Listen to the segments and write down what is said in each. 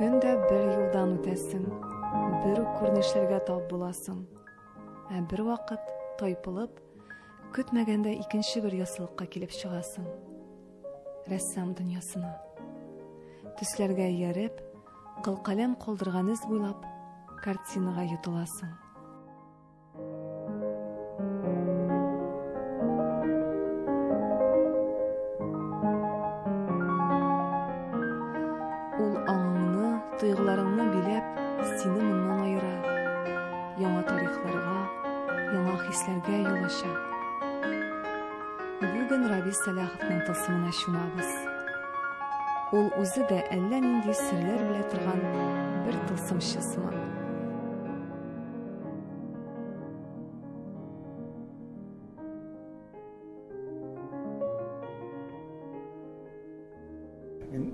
Көн дә бер юлдан үтәсең, бер үк күренешләргә тап буласың. Ә бер вакыт тайпылып, көтмәгәндә икенче бер яссылыкка килеп чыгасың. Рәссам дөньясына. Төсләргә ияреп, кылкаләм калдырган эз буйлап картинага йотыласың. Ул аңыңны, тойгыларыңны биләп, сине моннан аера. Яңа тарихларга, яңа хисләргә юл ача. Бүген Рабис Сәлаховның тылсымына чумабыз. Ул үзе дә әллә нинди серләр белә торган бер тылсымчы сыман. Мин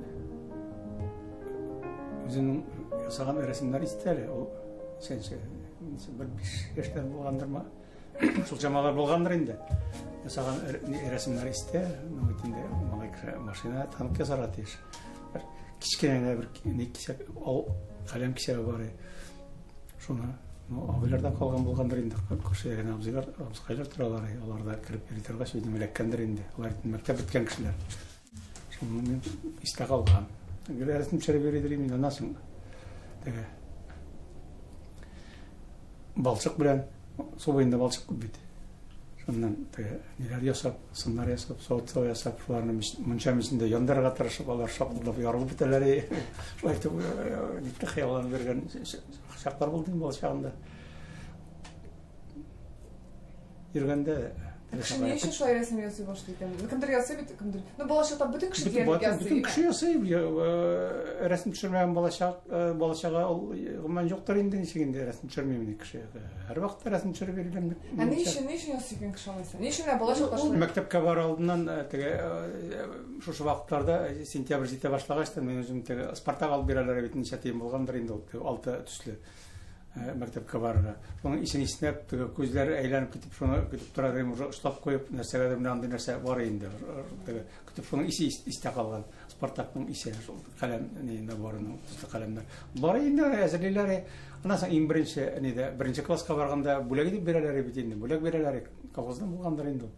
үземнең ясаган рәсемнәр истә әле. Ул ничәнче, бер 5 яшьтән булгандырмы? Шул чамалар булгандыр инде. Ясаган рәсемнәр истә. Ну, бит инде малай кеше машина, танк ясарга тиеш. Бер кечкенә генә бер ни кисәк, ал каләм кисәге бар. Шуны, ну, абыйлардан калган булгандыр инде, күршедә генә абзыйлар, абзыкайлар торалар, алар да кереп йөри торгач, видимо, эләккәндер инде. Алар мәктәп беткән кешеләр. Шуны мин истә калган. Гел рәсем төшереп йөри идем мин, аннан соң теге балчык белән, су буенда балчык күп бит. Шуннан теге ниләр ясап, сыннар ясап, савыт-саба ясап, шуларны мунча мичендә яндырырга тырышып, алар шапылдап ярылып бетәләр. Шулай итеп, нитте хыялланып йөргән чаклар булды инде бала чагында. Йөргәндә. Кеше ни өчен шулай рәсем ясый башлый икән? Ну, кемдер ясый бит, кемдер. Ну, балачакта бөтен кеше диярлек ясый. Бөтен кеше ясый. Рәсем төшермәгән балачак, балачага ул гомумән юктыр инде, ничек инде рәсем төшермим инде кеше. Һәрвакытта рәсем төшереп йөриләр. Ә ни өчен, ни өчен ясый икән кеше алайса? Ни өчен менә балачакта шулай? Мәктәпкә барыр алдыннан теге шушы вакытларда сентябрь җитә башлагач та мин үзем теге Спартак алып бирәләр бит, ничә тиен булгандыр инде ул, теге алты төсле. Мәктәпкә барырга. Шуның исен иснәп, теге күзләре әйләнеп китеп, шуны көтеп тора идем, уже очлап куеп, нәрсәгәдер менә андый нәрсә бар инде. Теге көтеп шуның исе истә калган. Спартакның исе, шул каләм ни наборының төсле каләмнәр. Бар инде әзерлиләр. Аннан соң иң беренче нидә, беренче класска барганда бүләк итеп бирәләр бит инде. Бүләк бирәләр. Колхоздан булгандыр инде ул.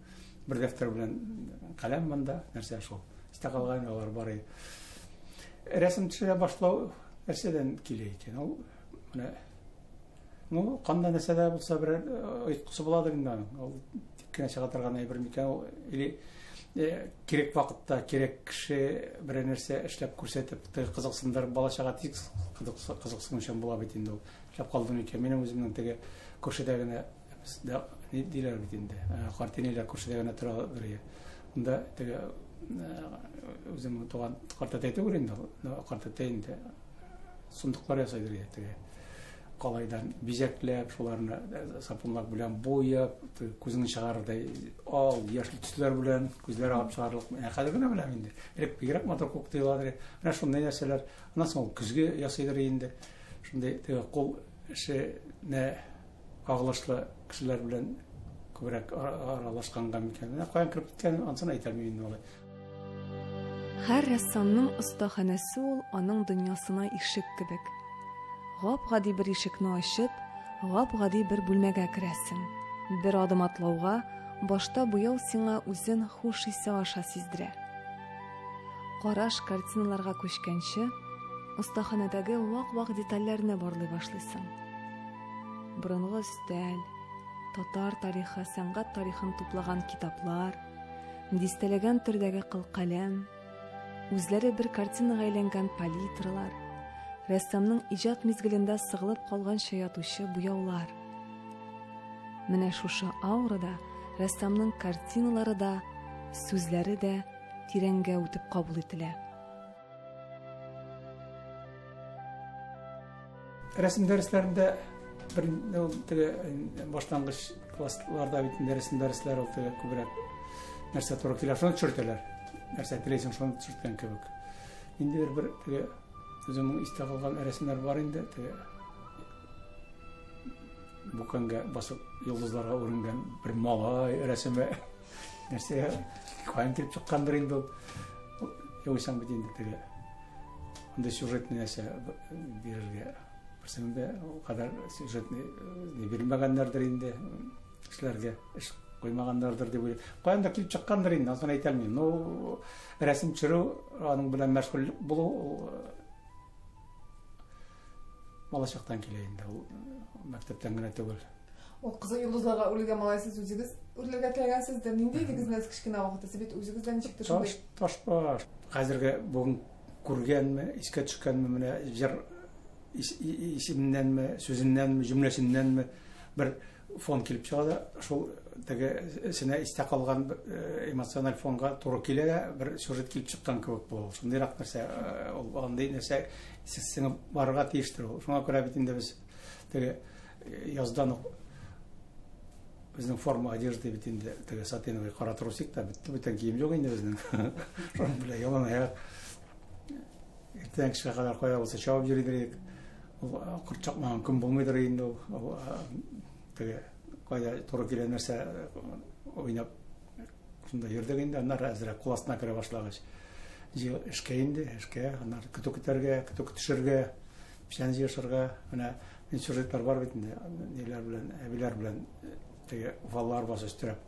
Бер дәфтәр белән каләм монда, нәрсә шул. Истә калган алар бар. Рәсем төшерә башлау нәрсәдән килә икән? Ул менә, ну, канда нәрсә дә булса берәр оеткысы буладыр инде аның. Ул тик кенә чыга торган әйбер микән ул, или кирәк вакытта кирәк кеше берәр нәрсә эшләп күрсәтеп, теге кызыксындырып, бала чага тиз кызыксынучан була бит инде ул. Эшләп калды микән? Минем үземнең теге күршедә генә, бездә ни диләр бит инде, картинәләр күршедә генә тора бер. Монда теге үземнең туган картәтәй түгел инде ул, картәтәй инде сундуклар ясайдыр иде теге калайдан бизәкләп, шуларны сапунлар белән буяп, күзеңне чыгарырдай ал, яшел төсләр белән күзләр алып чыгарлык. Менә хәзер генә беләм инде. Элек бигрәк матур күк тоеладыр. Менә шундый нәрсәләр. Аннан соң ул көзге ясыйдыр инде. Шундый теге кул эшенә кагылышлы кешеләр белән күбрәк аралашканга микән. Менә каян кереп киткән, ансын әйтә алмыйм инде алай. Һәр рәссамның остаханәсе ул аның дөньясына ишек кебек. Гап-гади бер ишекне ачып, гап-гади бер бүлмәгә керәсең. Бер адым атлауга, башта буяу сиңа үзен хуш исе аша сиздерә. Караш картиналарга күчкәнче, остаханәдәге вак-вак детальләрне барлый башлыйсың. Борынгы өстәл, татар тарихы, сәнгать тарихын туплаган китаплар, дистәләгән төрдәге кылкаләм, үзләре бер картинага әйләнгән палитралар, рәссамның иҗат мизгелендә сыгылып калганча ятучы буяулар. Менә шушы аурада рәссамның картиналары да, сүзләре дә тирәнгә үтеп кабул ителә. Рәсем дәресләрендә бер ул теге башлангыч классларда бит инде рәсем дәресләре ул теге күбрәк нәрсә туры килә, шуны төшертәләр. Нәрсә теләйсең, шуны төшерткән кебек. Ниндидер бер теге үземнең истә калган рәсемнәр бар инде, теге бүкәнгә басып йолдызларга үренгән бер малай рәсеме. Нәрсә каян килеп чыккандыр инде ул. Югыйсәң бит инде теге. Андый сюжетный нәрсә бирергә. Берсенең дә ул кадәр сюжетный ни бирмәгәннәрдер инде кешеләргә, эш куймаганнардыр дип уйлыйм. Каян да килеп чыккандыр инде, анысын әйтә алмыйм. Ну, рәсем төшерү, аның белән мәшгуль булу ул балачактан килә инде, ул мәктәптән генә түгел. Ул кызыл йолдызларга үрелгән малай сез үзегез үрелергә теләгәнсездер. Нинди идегез менә кечкенә вакытта? Сез бит үзегез дә ничектер шундый. Таш, ташбаш. Хәзерге бүген күргәнме, искә төшкәнме, менә җыр исеменнәнме, сүзеннәнме, җөмләсеннәнме бер фон килеп чыга да, шул теге сенә истә калган эмоциональ фонга туры килә дә, бер сюжет килеп чыккан кебек була. Шундыйрак нәрсә, ул андый нәрсә сеңеп барырга тиештер ул. Шуңа күрә бит инде без теге яздан ук безнең форма одежды бит инде теге сатиновый кара трусик та бетте, бүтән кием юк инде безнең. Шуның белән ялан аяк. Иртән кичкә кадәр кая булса чабып йөридер идек. Ул корт чакмаган көн булмыйдыр инде ул. Ул теге кайда туры килә нәрсә уйнап шунда йөрдек инде. Аннары әзрәк кул астына керә башлагач, эшкә инде, эшкә, аннары көтү көтәргә, көтү көтешергә, печән җыешырга. Менә мин сюжетлар бар бит инде, ниләр белән, әбиләр белән теге валлар басып өстерәп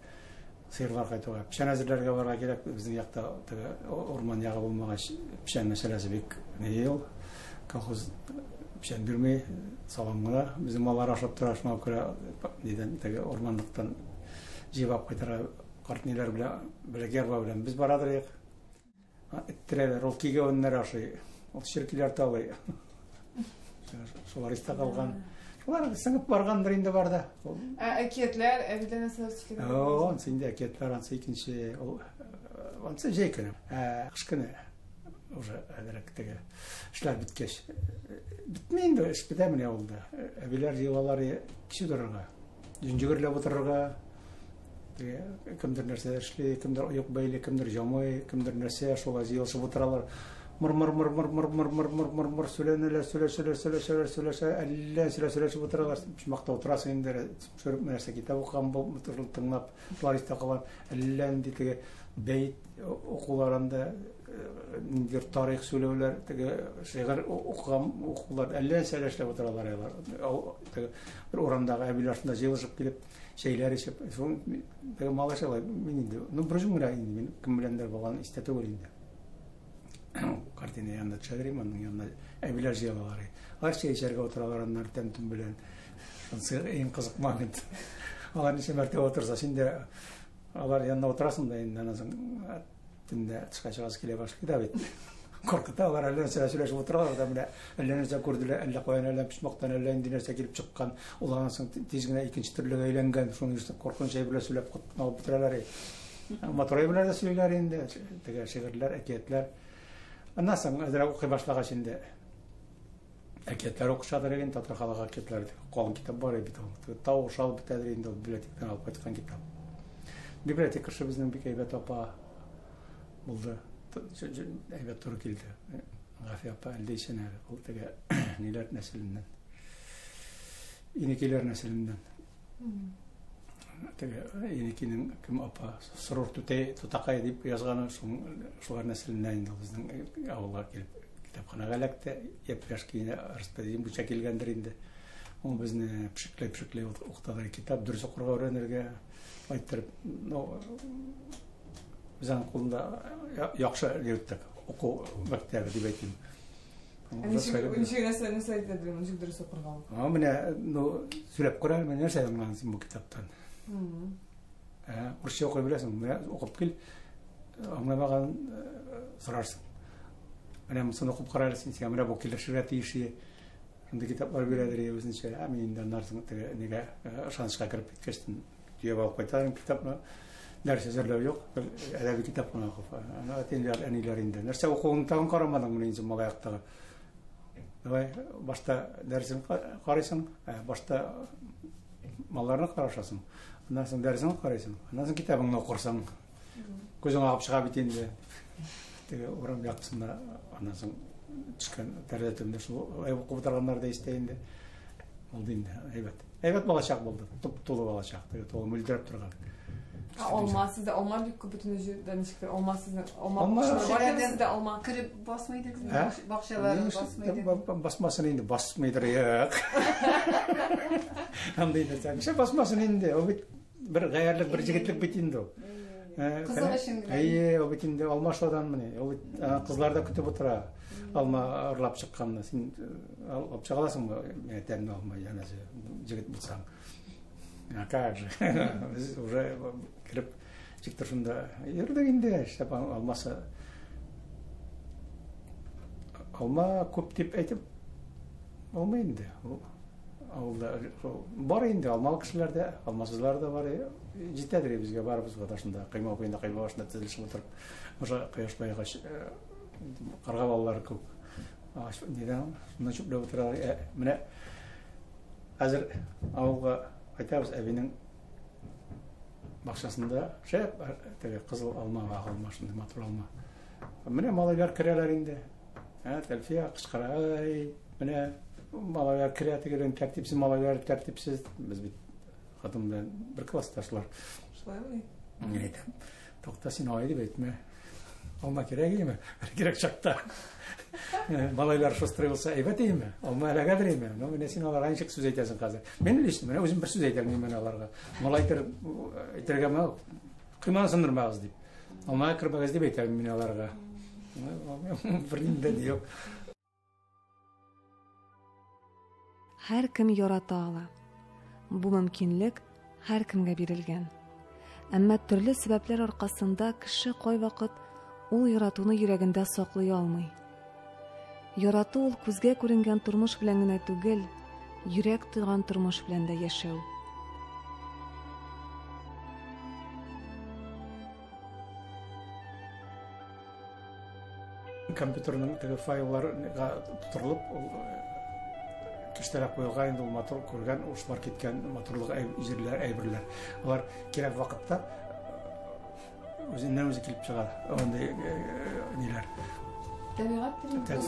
сыерлар кайтуга. Печән әзерләргә барырга кирәк, безнең якта теге урман ягы булмагач, печән мәсьәләсе бик ни ул. Колхоз печән бирми, салам гына. Безнең маллар ашап тора, шуңа күрә нидән теге урманлыктан җыеп алып кайтырга карт ниләр белән, бәләкәй арба белән без барадыр идек. Эттерәләр, ул кигәвеннәр ашый, ул черкиләр талый. Шулар истә калган. Шулар сеңеп баргандыр инде барда. Ә әкиятләр, әбидән нәрсәләр сөйләгән? О, ансы инде әкиятләр, ансы икенче. Ул ансы җәй көне. Ә кыш көне уже әзрәк теге эшләр беткәч. Бетми инде, эш бетә менә авылда. Әбиләр җыелалар кичә торырга. Җөнҗегерләп утырырга. Теге кемдер нәрсә эшли, кемдер оек бәйли, кемдер җамый, кемдер нәрсә, шулай җыелышып утыралар. Мыр мыр мыр мыр мыр мыр мыр мыр мыр мыр сөйләнәләр, сөйләшәләр, сөйләшәләр, сөйләшә, әллә нәрсәләр сөйләшеп утыралар. Почмакта утырасың инде, төшереп нәрсә китап укыган булып, тыңлап, шулар истә калган. Әллә нинди теге бәет укуларында ниндидер тарих сөйләүләр, теге шигырь укыган укулар, әллә нәрсәләр эшләп утыралар алар. Теге бер урамдагы әбиләр шунда җыелышып килеп, чәйләр эчеп, шул теге малай шалай, мин инде, ну бер үзем генә инде, мин кем беләндер булган истә түгел инде. Картина янына төшәдер идем, аның янына әбиләр җыелалар. Алар чәй эчәргә утыралар аннары тәм-түм белән. Анысы иң кызык момент. Алар ничә мәртәбә утырса, син дә алар янына утырасың да инде аннан соң төнлә тышка чыгасы килә башлый да бит. Куркыта алар, әллә нәрсә сөйләшеп утыралар да, менә әллә нәрсә күрделәр, әллә каян, әллә почмактан, әллә нинди нәрсә килеп чыккан. Ул аннан соң тиз генә икенче төрлегә әйләнгән, шуның өчен куркыныч әйберләр сөйләп алып бетерәләр. Матур әйберләр дә сөйлиләр инде, теге шигырьләр, әкиятләр. Аннан соң әзрәк укый башлагач инде әкиятләр укышадыр инде, татар халык әкиятләре. Калын китап бар бит ул. Тау алып бетәдер инде ул библиотекадан алып кайткан китап. Библиотекарша безнең бик әйбәт апа булды. Әйбәт туры килде. Гафия апа әлдә исән әле. Ул теге ниләр нәселеннән. Инекиләр нәселеннән. Теге Еникинең кем апа Срур түтәй тутакай дип язганы шулар нәселеннән инде, ул безнең авылга килеп китапханага эләкте. Япь-яшь көенә распределение буенча килгәндер инде. Ул безне пешекләй пешекләй укыталар, китап дөрес укырга өйрәнергә әйттереп, ну, без аның кулында яхшы йөрттек, уку мәктәбе дип әйтим. Ничек нәрсә нәрсә әйтәдер, ничек дөрес укырга? А менә, ну, сөйләп кара, менә нәрсә аңладың син бу китаптан? Ә, урысча укый беләсең, менә укып кил, аңламаган сорарсың. Менә монысын укып кара әле син, сиңа менә бу килешергә тиеш. Шундый китаплар бирәдер үзенчә. Ә мин инде аннан соң теге нигә ышанычка кереп киткәч, төяп алып кайтарым китапны. Дәрес әзерләү юк, бер әдәби китап кына укып. Аны әтиләр, әниләр инде. Нәрсә укуыңны тагын карамадың менә инде малаяктагы. Давай башта дәресен карыйсың, башта малларны карашасың. Аннан соң дәресен карыйсың, аннан соң китабыңны укырсың. Күзең агып чыга бит инде. Теге урам яктысында аннан соң төшкән тәрәзә төбендә шул укып утырганнар да истә инде. Булды инде, әйбәт. Әйбәт балачак булды. Туп-тулы балачак. Теге тулы мөлдерәп торган. Алма сездә, алма бик күп бөтен җирдә ничектер алма сезнең алма Алма- бакчалары бар идеме сездә алма? Кереп басмый идегезме? Ә? Бакчаларын басмый идегез. Басмасын инде, басмыйдыр юк. Андый нәрсә. Нишләп басмасын инде? Ул бит бер гаярлык, бер җегетлек бит инде ул. Кызык өчен генә. Әйе, ул бит инде алма шаданмыни? Ул бит кызлар да көтеп утыра. Алма ырлап чыкканны. Син алып чыга аласыңмы? Менә тәмле алма, янәсе, җегет булсаң. А как же? Без уже кереп чиктер шунда йөрдек инде, эшләп алмасы. Алма күп дип әйтеп булмый инде. Ул авылда шул бар инде, алмалы кешеләр дә, алмасызлар да бар. Җитәдер безгә барыбызга да шунда койма буенда, койма башында тезелешеп утырып, уже кояш баегач, карга балалары күп. Агач нидән шуннан чүпләп утыралар. Менә хәзер авылга кайтабыз, әбинең бакчасында шәп теге кызыл алма, ак алма, шундый матур алма. Менә малайлар керәләр инде. Ә, Тәлфия кычкыра, ай, менә малайлар керә тегедән, тәртипсез малайлар, тәртипсез. Без бит хатын белән бер классташлар. Шулаймыни? Мин әйтәм, тукта син алай дип әйтмә. Алма кирәк име? Кирәк чакта. Малайлар шустрый булса әйбәт име? Алма эләгәдер име? Ну, менә син аларга ничек сүз әйтәсең хәзер? Мин лично, менә үзем бер сүз әйтә алмыйм менә аларга. Малай әйтергә мә, койманы сындырмагыз дип. Алмага кермәгез дип әйтәм мин аларга. Бернинди дә юк. Һәркем ярата ала. Бу мөмкинлек һәркемгә бирелгән. Әмма төрле сәбәпләр аркасында кеше кайвакыт ул яратуны йөрәгендә саклый алмый. Ярату ул күзгә күренгән тормыш белән генә түгел, йөрәк тойган тормыш белән дә яшәү. Компьютерның теге файлларга тутырылып, ул киштәгә куелган инде, ул матур күргән, ушлар киткән матурлык җирләр, әйберләр. Алар кирәк вакытта үзеннән үзе килеп чыга андый ниләр. Табигать теле.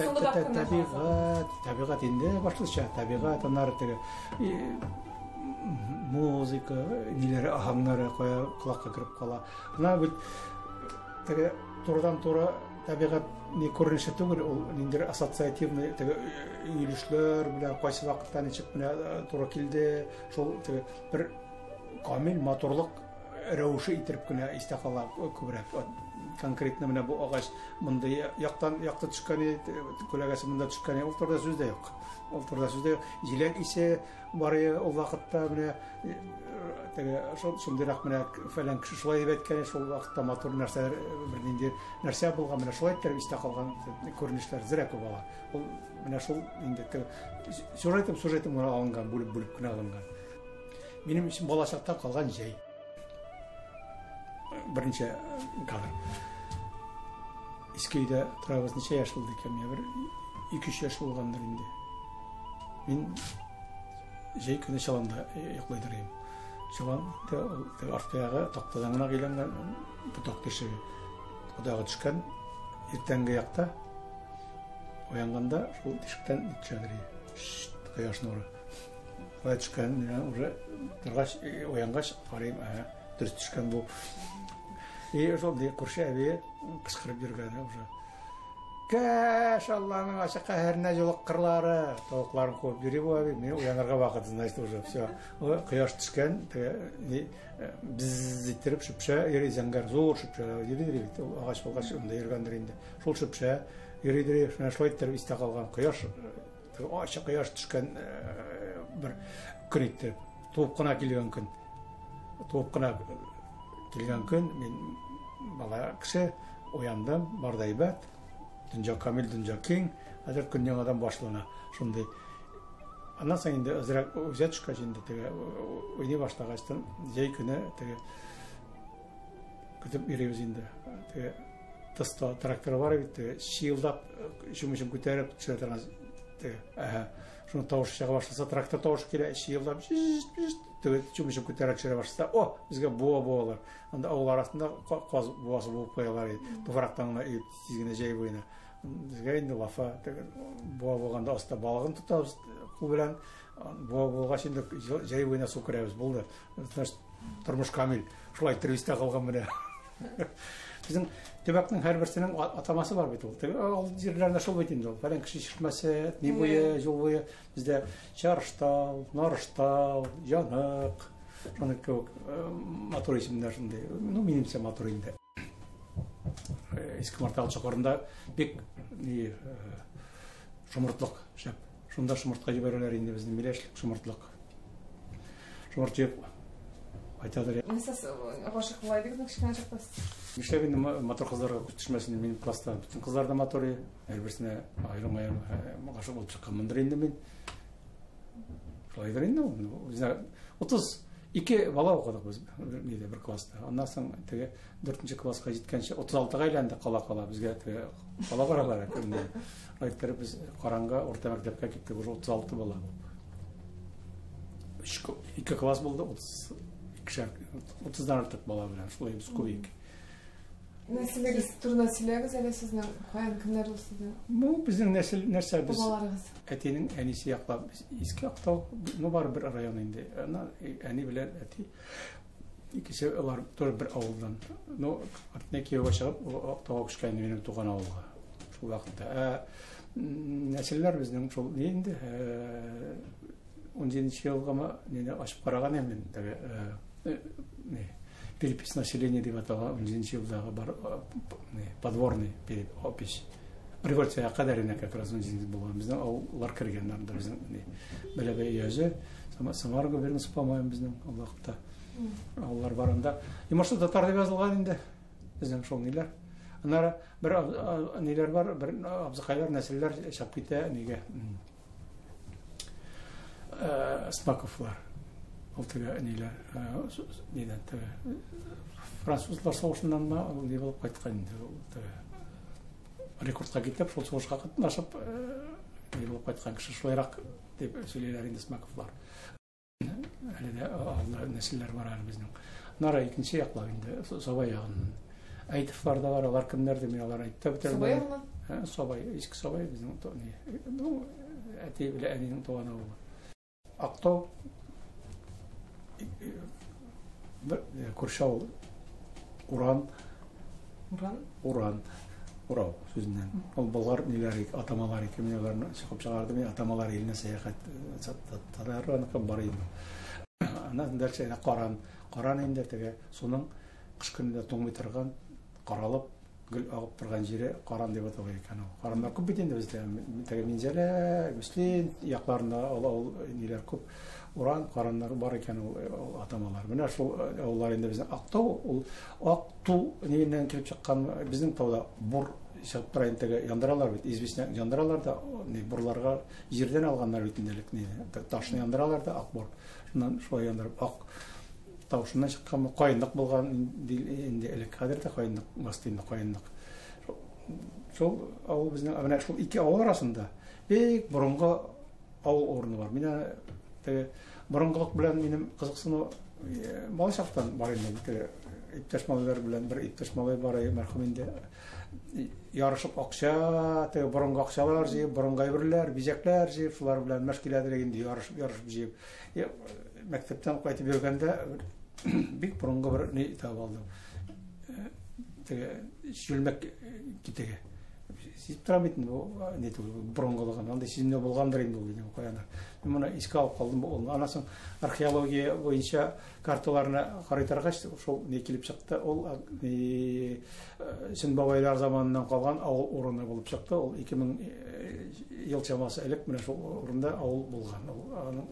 Табигать, табигать инде башлыча, табигать, аннары теге музыка, ниләре, аһаңнары кая колакка кереп кала. Ана бит теге турыдан-туры табигать ни күренеше түгел, ул ниндидер ассоциативный теге өелешләр белән кайсы вакытта ничек менә туры килде, шул теге бер камил матурлык рәвеше иттереп кенә истә кала күбрәк. Конкретно менә бу агач мондый яктан якты төшкән, күләгәсе монда төшкән, ул турыда сүз дә юк. Ул турыда сүз дә юк. Җиләк исе бар ул вакытта менә теге шул шундыйрак менә фәлән кеше шулай дип әйткән, шул вакытта матур нәрсәләр, бернинди нәрсә булган, менә шулай иттереп истә калган күренешләр зирәк күп ала. Ул менә шул инде сюжетым, сюжетым гына алынган, бүлеп-бүлеп кенә алынган. Минем өчен балачакта калган җәй. Берничә кадр. Иске өйдә торабыз, ничә яшь булды икән? Миңа бер ике-өч яшь булгандыр инде. Мин җәй көне чоланда йоклый торыйм. Чолан ул арткы ягы тактадан гына әйләнгән ботак тишеге. Ботагы төшкән иртәнге якта уянганда шул тишектән төшәдер. Кояш нуры. Кая төшкән, менә уже торгач, уянгач карыйм, әһә, дөрес төшкән бу. И шул ди күрше әби кычкырып йөргән уже. Кәш, Алланың ачык каһәренә юлыккырлары, тавыкларын куып йөри бу әби. Мин уянырга вакыт, значит, уже все. Кояш төшкән, теге, бз иттереп шөпшә йөри, зәңгәр зур шөпшә йөри бит. Ул агач булгач, унда йөргәндер инде. Шул шөпшә йөри, шуна шулай иттереп истә калган кояш, ачык кояш төшкән бер көн иттереп, туып кына килгән көн. Туып кына килгән көн, мин бала кеше уяндым, бар да әйбәт. Дөнья камил, дөнья киң, хәзер көн яңадан башлана. Шундый. Аннан соң инде әзрәк үсә төшкәч инде теге уйный башлагачтан җәй көне теге көтеп йөрибез инде. Теге тыста тракторы бар бит, теге чыелдап чүмечен күтәреп төшә торган теге. Әһә. Шуның тавышы чыга башласа, трактор тавышы килә, чыелдап, теге чүмечен күтәреп төшерә башласа, о, безгә буа буалар. Анда авыл арасында каз буасы буып куялар иде. Туфрактан гына өеп тиз генә җәй буена. Безгә инде лафа, теге буа булганда аста балыгын тотабыз кул белән, Буа булгач инде җәй буена су керәбез, булды. Значит, тормыш камил. Шулай иттереп истә калган менә. Безнең төбәкнең һәрберсенең атамасы бар бит ул. Теге авыл җирләрендә шул бит инде ул. Фәлән кеше чишмәсе, ни буе, юл буе. Бездә Чарыштау, Нарыштау, Янык, шуның кебек матур исемнәр шундый. Ну, минемчә матур инде. Иске Мартал чокырында бик ни шомыртлык шәп. Шунда шомыртка җибәрәләр инде безне, миләшлек шомыртлык. Шомырт җыеп кайтадыр. Нәрсә гашыйк була идегезме кечкенә чакта сез? Нишләп инде матур кызларга күз төшмәсен, минем класста бөтен кызлар да матур, һәрберсенә аерым-аерым гашык булып чыкканмындыр инде мин. Шулайдыр инде ул. Бездә 32 бала укыдык без нидә бер класста. Аннан соң теге 4 класска җиткәнче 36-га әйләнде кала-кала безгә теге кала баралар әкренләп. Шулай иттереп без Караңгы урта мәктәпкә киттек, уже 36 бала булып. Ике класс булды, 32-шәр, 30-дан артык бала белән шулай без күп. Нәселегез турында сөйләгез әле, сезнең каян, кемнәр ул сезнең? Бу безнең нәсел нәрсә без Бабаларыгыз. Әтинең әнисе яклап Иске Актау, ну бар бер район инде. Ана әни белән әти икесе алар тоже бер авылдан. Ну, артына кияүгә чыгып, Актауга күчкән минем туган авылга. Шул вакытта. Ә нәселләр безнең шул ни инде, 17 елгамы мине ачып караган идем мин, теге, не, перепись населения дип атала, 17 елдагы бар, не, подворный опись. Революция кадәренә как раз 17 булган. Безнең авыллар кергәннәр анда, безнең не, Бәләбәй өязе, Самара губернасы, по-моему, безнең ул вакытта авыллар бар анда. Йомышлы татар дип язылган инде безнең шул ниләр. Аннары бер ниләр бар, бер абзыкайлар, нәселләр чыгып китә нигә. Смаковлар. Ул теге ниләр, нидән теге французлар сугышыннан ул ни булып кайткан инде, ул теге рекордка китеп, шул сугышка катнашып, ни булып кайткан кеше шулайрак дип сөйлиләр инде Смаковлар. Әле дә алда нәселләр бар әле безнең. Нара икенче яклап инде, Саба ягыннан. Әйтовлар да бар, алар кемнәр дип мин алар әйтеп бетердем. Саба ягыннан? Саба, Иске Саба безнең ни. Ну, әти белән әнинең туган авылы. Актау бер күрше авыл. Уран. Уран? Уран. Урау сүзеннән. Ул болгар ниләр, атамалар ике, мин аларны чыгып чыгардым, мин атамалар иленә сәяхәт татарларныкы бар инде. Аннан дальше әнә Каран. Каран инде теге суның кыш көнендә туңмый торган, каралып, гөл агып торган җире Каран дип атала икән ул. Караннар күп бит инде бездә. Теге Минзәлә, Мөслим якларында ул авыл ниләр күп. Уран, Караннар бар икән ул атамалар. Менә шул авыллар инде безнең Актау, ул Акту нигеннән килеп чыккан, безнең тауда бур чыгып тора инде, теге яндыралар бит, известняк яндыралар да, ни, бурларга җирдән алганнар бит инде элек, ни, ташны яндыралар да, ак бур. Шуннан шулай яндырып, ак тау шуннан чыккан, каенлык булган инде элек, хәзер дә каенлык басты инде, каенлык. Шул авыл безнең, менә шул ике авыл арасында бик борынгы авыл урыны бар. Менә теге борынгылык белән минем кызыксыну бала чактан бар инде. Теге иптәш малайлар белән бер иптәш малай бар, мәрхүм инде. Ярышып акча, теге борынгы акчалар җыеп, борынгы әйберләр, бизәкләр җыеп, шулар белән мәш киләдер инде, ярышып, ярышып җыеп. Мәктәптән кайтып йөргәндә бик борынгы бер ни табып алдым. Теге чүлмәк китеге. Сизеп торам бит инде бу, ни түгел, борынгылыгын. Андый сиземләү булгандыр инде ул, дидем, каяндыр. Мин моны искә алып калдым бу улны. Аннан соң археология буенча карталарны карый торгач, шул ни килеп чыкты, ул, ни, Сөн бабайлар заманыннан калган авыл урыны булып чыкты. Ул 2000 ел чамасы элек менә шул урында авыл булган. Ул, аның,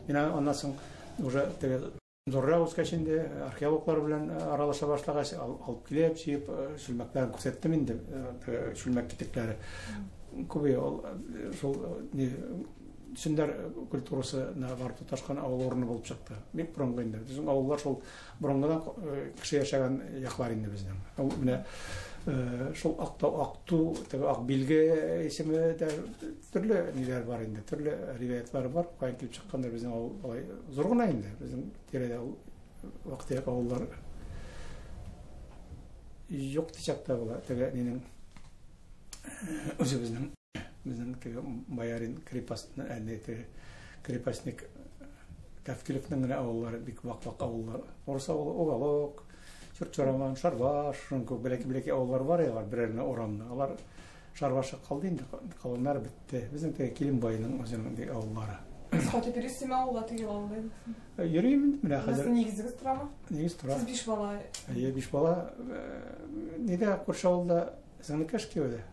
мин аннан соң уже теге зуррак үскәч инде, археологлар белән аралаша башлагач, алып килеп, җыеп, чүлмәкләрен күрсәттем инде, теге чүлмәк китекләре. Күбе ул, шул, ни, Сөндәр культурасына барып тоташкан авыл урыны булып чыкты. Бик борынгы инде. Безнең авыллар шул борынгыдан кеше яшәгән яклар инде безнең. Ул менә шул Актау, Акту, теге Ак билге исеме дә төрле ниләр бар инде, төрле риваятлар бар. Каян килеп чыккандыр безнең авыл алай зур гына инде. Безнең тирәдә ул вак-төяк авыллар юк дисәк тә була. Теге нинең үзебезнең безнең теге боярин крепостный, не, теге Крепостник Тәфкилевнең генә авыллары, бик вак-вак авыллар. Урыс авылы Уголок, Чурчураман, Шарбаш, шуның кебек бәләкәй-бәләкәй авыллар бар алар, берәр генә урамны. Алар Шарбашы калды инде, калганнары бетте. Безнең теге Килембайның үзенең теге авыллары. Сез кайтып йөрисезме авылга теге авылда? Йөрим инде менә хәзер. Нигезегез торамы? Нигез тора. Сез биш бала. Әйе, биш бала. Нидә күрше авылда сеңлекәш кияүдә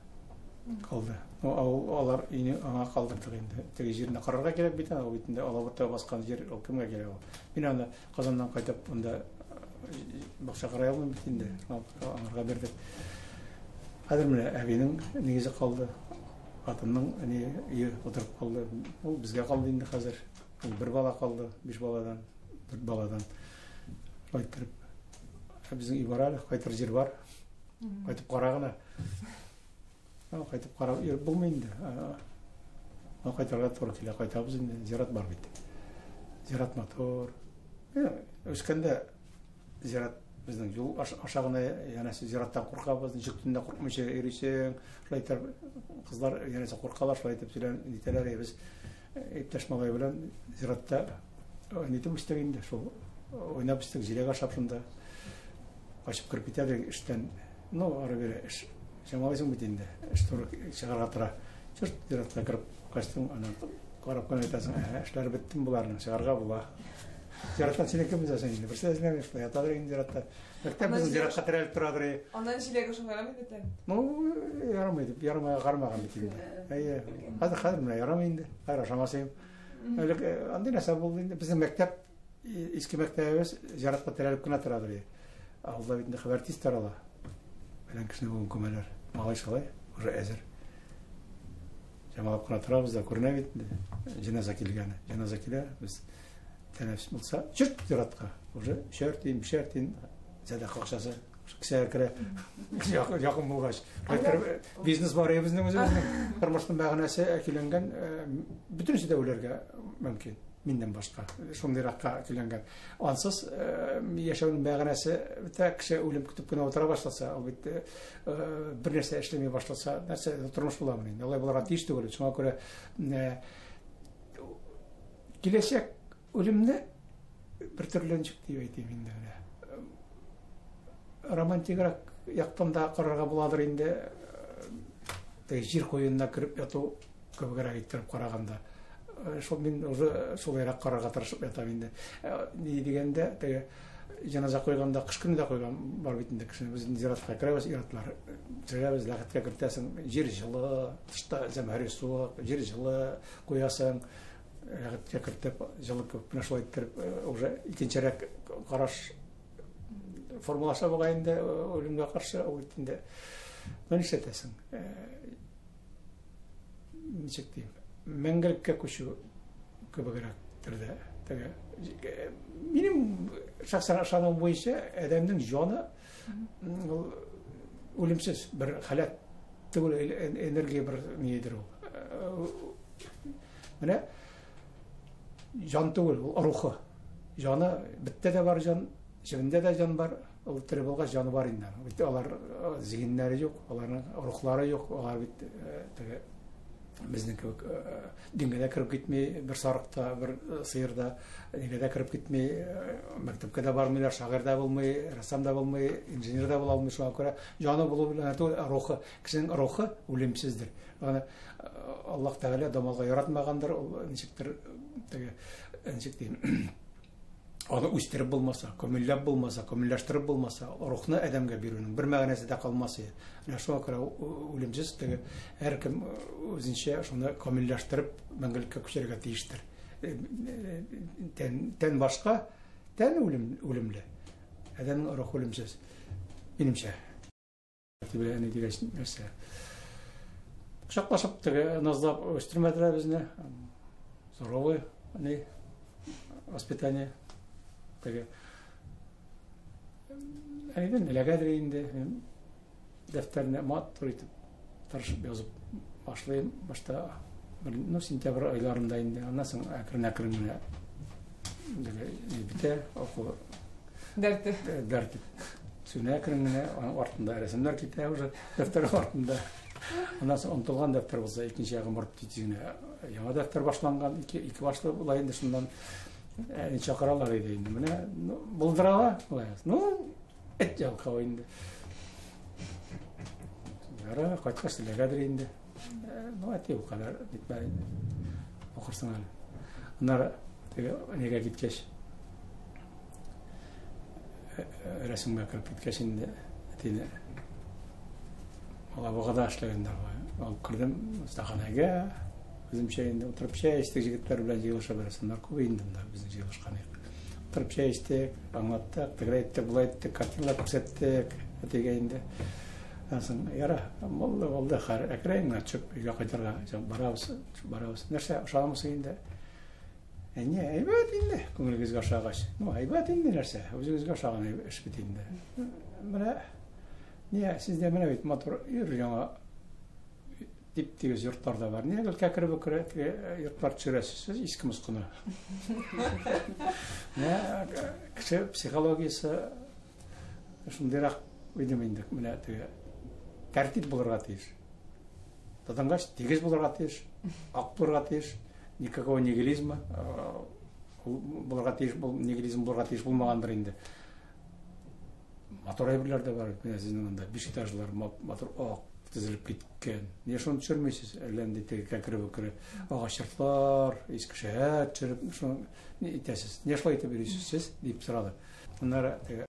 калды. Ну, авыл алар өйне аңа калдырдык инде. Теге җирне карарга кирәк бит, ул бит инде алабута баскан җир, ул кемгә кирәк ул? Мин аны Казаннан кайтып, монда бакча карый алмыйм бит инде. Аңарга бирдек. Хәзер менә әбинең нигезе калды. Хатынның әни өе утырып калды. Ул безгә калды инде хәзер. Ул бер бала калды, биш баладан, дүрт баладан. Шулай иттереп, безнең өй бар әле, кайтыр җир бар. Кайтып кара гына. Кайтып карап йөреп булмый инде. Кайтырга туры килә, кайтабыз инде. Зират бар бит. Зират матур. Үскәндә зират безнең юл аша гына, янәсе зираттан куркабыз, ничек төнлә куркмыйча йөрисең. Шулай итеп кызлар янәсе куркалар, шулай итеп сөйлән нитәләр, без иптәш малай белән зиратта нитеп үстек инде, шул уйнап үстек, җиләк ашап шунда. Качып кереп китә идек эштән. Ну, ары-бире эш чамалыйсың бит инде. Эш туры чыгарга тора. Чырт зиратка кереп качтың, аннан карап кына әйтәсең, әһә, эшләре беттем боларның, чыгарга була. Зираттан сине кем өзәсең инде? Берсе эзләми, шулай ятадыр инде зиратта. Мәктәп безнең зиратка терәлеп торадыр. Аннан җиләк ашарга ярамый бит әле. Ну, ярамый дип, ярамый кармаган бит инде. Әйе. Хәзер хәзер менә ярамый инде. Хәзер ашамас идем. Элек андый нәрсә булды инде. Безнең мәктәп Иске мәктәбебез зиратка терәлеп кенә торадыр иде. Авылда бит инде хәбәр тиз тарала. Белән кешене бүген күмәләр. Малай шалай, уже әзер. Чамалап кына торабыз да, күренә бит инде. Җеназа килгәне. Җеназа килә, без тәнәфес булса, чырт зиратка. Уже өчәр тиен, бишәр тиен сәдака акчасы кесәгә керә. Якын булгач. Бизнес бар безнең үзебезнең. Тормышның мәгънәсе көйләнгән, бөтенесе дә үләргә мөмкин. Миннән башка шундыйракка көйләнгән. Ансыз яшәүнең мәгънәсе бетә, кеше үлем көтеп кенә утыра башласа, ул бит бер нәрсә эшләми башласа, нәрсә тормыш буламыни инде? Алай булырга тиеш түгел. Шуңа күрә киләчәк үлемне бер төрле ничек дип әйтим инде менә. Романтиграк яктан да карарга буладыр инде. Теге җир куенына кереп яту кебегрәк иттереп караганда. Шул мин уже шулайрак карарга тырышып ятам инде. Ни дигәндә, теге җеназа куйганда, кыш көне дә куйган бар бит инде кешене. Без зиратка керәбез, ир-атлар керәбез, ләхеткә кертәсең, җир җылы, тышта зәмһәрир суык, җир җылы куясың, ләхеткә кертеп, җылы күп, менә шулай иттереп, уже икенчерәк караш формалаша бугай инде үлемгә каршы, ул бит инде. Ну, нишләтәсең? Ничек дим, мәңгелеккә күчү кебегрәктер дә. Теге минем шәхсән ышануым буенча, адәмнең җаны ул үлемсез бер халәт түгел, энергия бер нидер ул. Менә җан түгел, ул рухы. Җаны бетте дә бар җан, җебендә дә җан бар. Ул тере булгач җаны бар инде. Бит алар зиһеннәре юк, аларның рухлары юк, алар бит теге безнең кебек дингә дә кереп китми, бер сарык та, бер сыер да дингә дә кереп китми, мәктәпкә дә бармыйлар, шагыйрь дә булмый, рәссам да булмый, инженер да була алмый. Шуңа күрә җаны булу белән түгел, рухы, кешенең рухы үлемсездер. Аны Аллаһ Тәгалә дамалга яратмагандыр, ул ничектер теге ничек дим, аны үстереп булмаса, камилләп булмаса, камилләштереп булмаса, рухны адәмгә бирүнең бер мәгънәсе дә калмас иде. Менә шуңа күрә үлемсез теге һәркем үзенчә шуны камилләштереп мәңгелеккә күчәргә тиештер. Тән башка, тән үлем, үлемле. Адәмнең рухы үлемсез. Минемчә. Әти әни дигәч нәрсә. Кочаклашып теге назлап үстермәделәр безне. Суровый, ни, воспитание. Теге әнидән эләгәдер инде. Мин дәфтәрне матур итеп тырышып язып башлыйм. Башта ну, сентябрь айларында инде. Аннан соң әкрен-әкрен генә бетә уку. Дәрте. Дәрте сүнә әкрен генә, аның артында рәсемнәр китә уже, дәфтәр артында. Аннан соң онытылган дәфтәр булса, икенче ягын борып тиз генә яңа дәфтәр башланган, ике башлы була инде шуннан. Чакыралар иде инде. Менә булдыра ала. Ну, эт ялкау инде. Яра, кайткач теләгәдер инде. Ну, әти ул кадәр нитмә инде. Укырсың әле. Аннары теге нигә киткәч, рәсемгә кереп киткәч инде әтине Алабугада эшләгәндә алып кердем остаханәгә. Үземчә инде утырып чәй эчтек, егетләр белән җыелышып рәссамнар күп инде монда безнең җыелышкан идек. Утырып чәй эчтек, аңлаттык, тегеләй иттек, болай иттек, картиналар күрсәттек әтигә инде. Аннан соң, яра, булды, булды, хәр, әкрен генә төшеп өйгә кайтырга барабыз, барабыз. Нәрсә, ошадымы инде? Әне, әйбәт инде, күңелегезгә ошагач. Ну, әйбәт инде нәрсә, үзегезгә ошаган эш бит инде. Менә, не, сездә менә бит матур өр яңа тип-тигез йортлар да бар. Нигә гел кәкре бөкре йортлар төшерәсез сез, иске москыны? Менә кеше психологиясе шундыйрак уйдым инде, менә теге тәртип булырга тиеш. Тотынгач, тигез булырга тиеш, ак булырга тиеш, никакого нигилизма булырга тиеш, нигилизм булырга тиеш булмагандыр инде. Матур әйберләр дә бар бит, менә сезнең анда биш этажлар матур ак тезелеп киткән. Нигә шуны төшермисез? Әллә нинди теге кәкре бөкре агач йортлар, иске шәһәр төшереп, шуны ни итәсез? Нигә шулай итеп йөрисез сез? Дип сорады. Аннары теге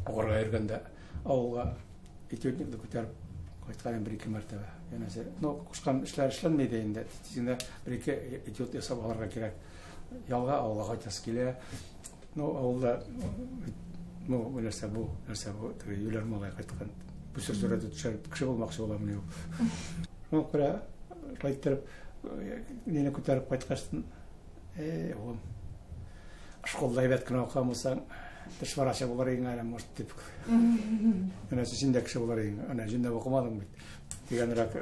укырга йөргәндә авылга этюдникны күтәреп кайткан бер-ике мәртәбә. Янәсе, ну, кушкан эшләр эшләнми дә инде. Тиз генә бер-ике этюд ясап алырга кирәк. Ялга авылга кайтасы килә. Ну, авылда, ну, нәрсә бу, нәрсә бу, теге юләр малай кайткан. Бүсер сурәте төшереп, кеше булмакчы буламыни ул. Шуңа күрә шулай иттереп, мине күтәреп кайткач, эй, улым, школда әйбәт кенә укыган булсаң, теш врачы булыр идең әле, может, дип. Менә син дә кеше булыр идең, әнә җүнләп укымадың бит. Дигәнрәк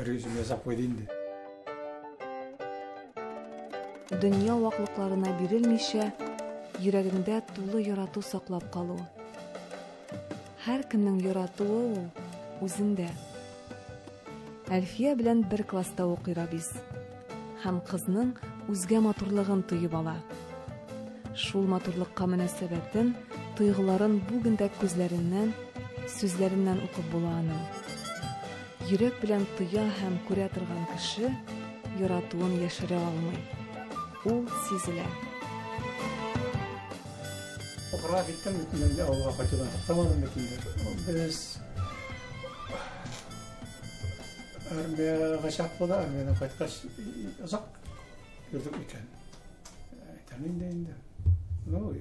резюме ясап куйды инде. Дөнья ваклыкларына бирелмичә, йөрәгеңдә тулы ярату саклап калу. Һәркемнең яратуы ул үзендә. Әлфия белән бер класста укый Рабис. Һәм кызның үзгә матурлыгын тоеп ала. Шул матурлыкка мөнәсәбәтен, тойгыларын бүген дә күзләреннән, сүзләреннән укып була аның. Йөрәк белән тоя һәм күрә торган кеше яратуын яшерә алмый. Ул сизелә. Укырга киттем бит инде, авылга кайтудан туктамадым бит инде. Без армиягә чаклы да, армиядән кайткач озак йөрдек икән. Әйтәм инде инде. Ну,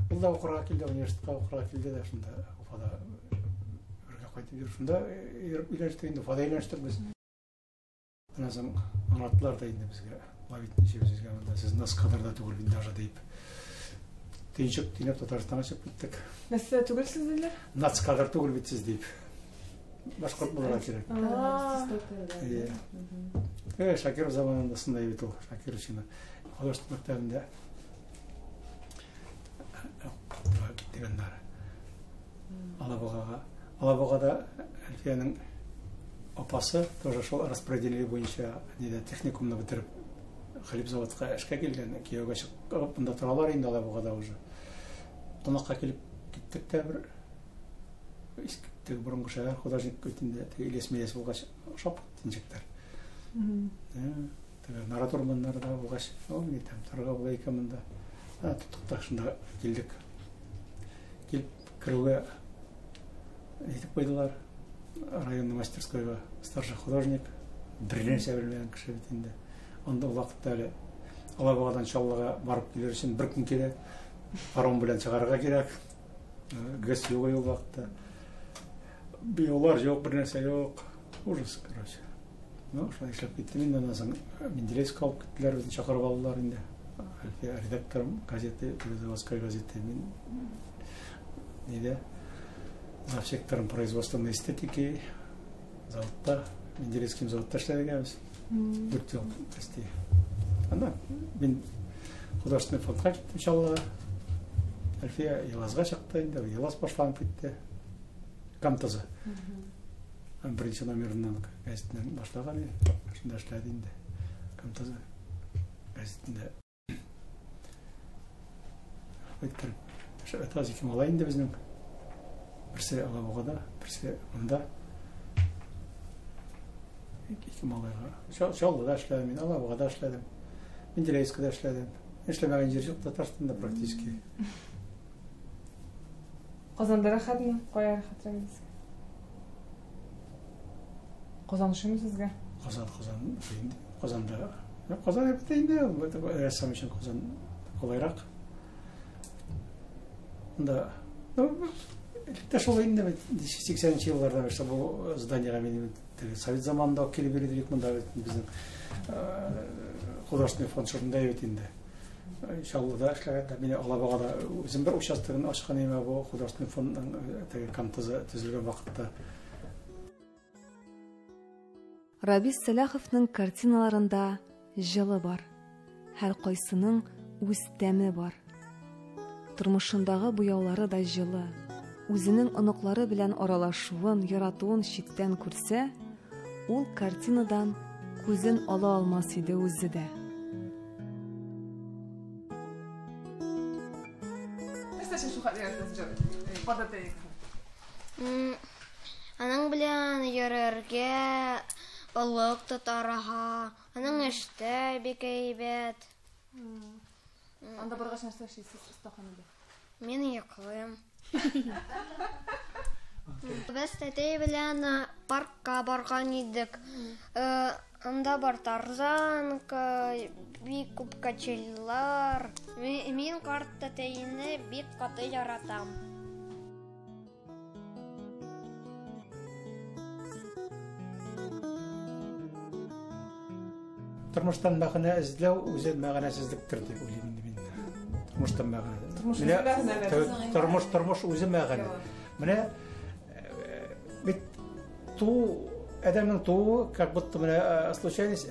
ул да укырга килде, университетка укырга килде дә, шунда Уфада бергә кайтып йөреп, шунда йөреп өйләнештек инде, Уфада өйләнештек без. Аннан соң аңлаттылар да инде безгә, болай бит ничек сезгә монда, сез нацкадр да түгел бит даже дип. Төенчек төйнәп Татарстанга чыгып киттек. Нәрсә түгелсез диләр? Нацкадр түгел бит сез дип. Башкорт булырга кирәк. Э, Шакиров заманында шундай бит ул, Шакировщина. Художество мәктәбендә киттек аннары. Алабугага. Алабугада Әлфиянең апасы тоже шул распределение буенча нидә техникумны бетереп хлебзаводка эшкә килгән, кияүгә чыгып монда торалар инде Алабугада уже. Кунакка килеп киттек тә бер иске теге борынгы шәһәр художник бит инде, теге Ильяс Мияс булгач ошап китте ничектер. Теге нарат урманнары да булгач, о, ни там торырга була икән монда. Тоттык та шунда килдек. Килеп керүгә әйтеп куйдылар. Районный мастерскойга старший художник, бернәрсә белмәгән кеше бит инде. Анда ул вакытта әле Алабугадан Чаллыга барып килер өчен бер көн кирәк. Паром белән чыгарырга кирәк. ГЭС юк ул вакытта. Биолар юк, бернәрсә юк. Ужас, короче. Ну, шулай эшләп киттем инде. Аннан соң Менделеевскка алып киттеләр, безне чакырып алдылар инде. Әлфия редактор газеты, заводской газеты. Мин нидә? Завсектором производственной эстетики заводта, Менделеевский заводта эшләдек без. 4 ел, прости. Анда мин художественный фондка киттем Чаллыга. Әлфия Елазга чыкты инде, Елаз башланып китте. КамТЗ. Беренче номерыннан газетеннән башлаган иде. Шунда эшләде инде. КамТЗ газетендә. Әйттереп. Шәбәт ике малай инде безнең. Берсе Алабугада, берсе монда. Ике малайга. Чаллыда эшләдем мин, Алабугада эшләдем. Менделеевскида эшләдем. Эшләмәгән җир юк Татарстанда практически. Казанда рәхәтме? Кая рәхәтрәк сезгә? Казан ошыймы сезгә? Казан, Казан инде. Казанда. Казан әйбәт инде. Рәссам өчен Казан кулайрак. Анда, ну, электә шул инде бит 80 елларда башлап бу зданиега мин теге совет заманында ук килеп йөрдек монда бит безнең художественный фонд шунда бит инде. Чаллыда эшләгәндә мин Алабугада үзем бер участогын ачкан идем бу художественный фондның теге КамТЗ төзелгән вакытта. Рабис Сәлаховның картиналарында җылы бар. Һәр кайсының үз тәме бар. Тормышындагы буяулары да җылы. Үзенең оныклары белән аралашуын, яратуын читтән күрсә, ул картинадан күзен ала алмас иде үзе дә. Нәрсә өчен шул хәтле яратасыз җыр? Картәтәегезне. Аның белән йөрергә, олуг тотарга, аның эштә бик әйбәт. Анда баргач нәрсә эшлисез остаханәдә? Мин йоклыйм. Без тәтәй белән паркка барган идек. Анда бар тарзанка, бик күп качельлар. Мин карт тәтәйне бик каты яратам. Тормыштан мәгънә эзләү үзе мәгънәсезлектер дип уйлыйм инде мин. Тормыштан мәгънә. Тормыш үзе мәгънә. Тормыш, тормыш үзе мәгънә. Менә бит туу, адәмнең тууы, как будто менә случайность